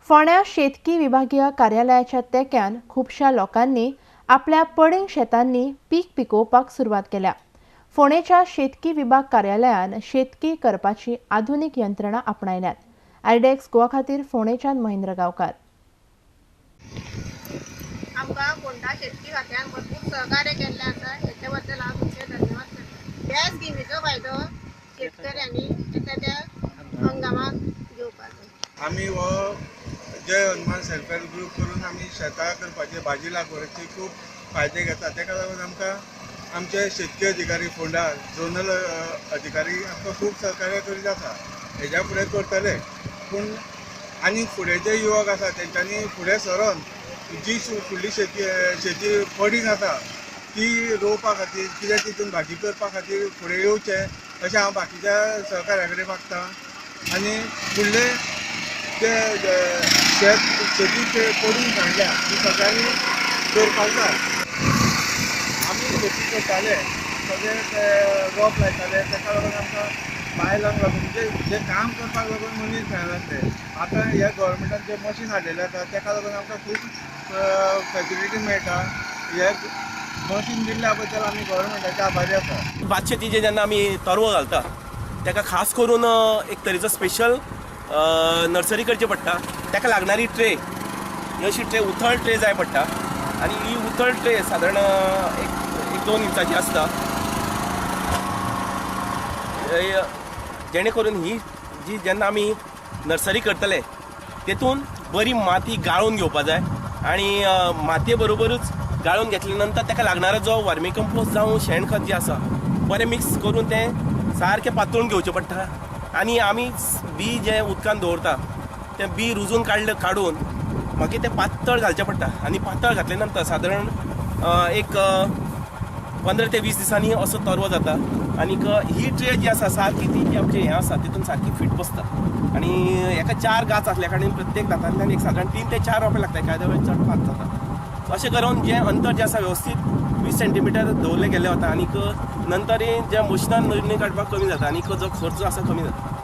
फोंड्या शेतकी विभागीय कार्यालयाच्या तेंक्यान खुबश्या लोकांनी आपल्या पडींग शेतांनी पीक पिकोवपाक सुरवात केल्या. फोंडेच्या शेतकी विभाग कार्यालयान शेतकी करपाची आधुनीक यंत्रणा आपणायल्यात. आयडेक्स गोवा खातीर फोंडेच्यान महेंद्र गांवकार. आमकां फोंडा शेतकी खात्यान भरपूर सहकार्य केल्लें आसा, हेच्या बद्दल हांव तुमचे धन्यवाद करता. ह्या स्किमीचो फायदो शेतकऱ्यांनी येता त्या हंगामाक घेवपाक जाय. आमी हो जय हनुमान सेल्फ हेल्प ग्रूप करून आमी शेतां करपाचे, भाजी लागवडीचे खूब फायदे घेता. ताका लागून आमकां आमचे शेतकी अधिकारी, फोंडा झोनल अधिकारी आमकां खूब सहकार्य करीत आसा. हेज्या फुडें करतले, पूण आनी फुडें जे युवक आसा तेंच्यांनी फुडें सरोन जी फुडली शेती पडींग आसा ती रोवपा खातीर, कितें तितून भाजी करपा खातीर फुडें येवचें अशें हांव बाकीच्या सहकार्या कडेन मागता. आनी फुडले जे शेती पडून सांडल्या ती सगळ्यांनी करपाक जाय. आमी शेती करताले, सगळे ते रोप लायताले, ताका लागून आमकां बायलांक लागून म्हणजे जे काम करपाक लागून मनीस मेळनासले. आतां ह्या गव्हर्मेंटान जे मशीन हाडलेले आसा ताका लागून आमकां खूब फॅसिलिटी मेळटा. हे मशीन दिल्ल्या बद्दल आमी गव्हर्मेंटाचे आभारी आसा. भात शेतीचे जेन्ना आमी तरवो घालता ताका खास करून एक तरेचो स्पेशल नर्सरी करची पडटा. ताका लागणारी ट्रे ही अशी ट्रे, उथळ ट्रे जाय पडटा आनी ही उथळ ट्रे सादारण एक एक दोन इंचाची आसता, जेणे करून ही जी जेन्ना आमी नर्सरी करतले तेतून बरी माती गाळून घेवपा जाय आनी मातये बरोबरूच गाळून घेतल्या नंतर ताका लागणारो जो वर्मी कंपोस्ट जावं शेण खत जें आसा बरें मिक्स करून तें सारकें पातळून घेवचें पडटा. आनी आमी बी जें उदकान दवरता तें बी रुजून काडून मागीर तें पातळ घालचें पडटा आनी पातळ घातले नंतर सादारण एक 15 ते 20 दिसांनी असो तरवो जाता. आनीक ही ट्रे जी आसा सारकी ती जी आमची हें आसा तितून सारकी फिट बसता आनी हेका 4 गांच आसल्या कारणान प्रत्येक दातांतल्यान एक सादारण 3 ते 4 रोंपे लागता, एखाद्या वेळार चड 5 जाता. अशें करून जें अंतर जें आसा वेवस्थीत 20 सेंटीमिटर दवरलें गेलें वता आनीक नंतर जें मशिनान नडणी काडपाक कमी जाता आनीक जो खर्च आसा कमी जाता.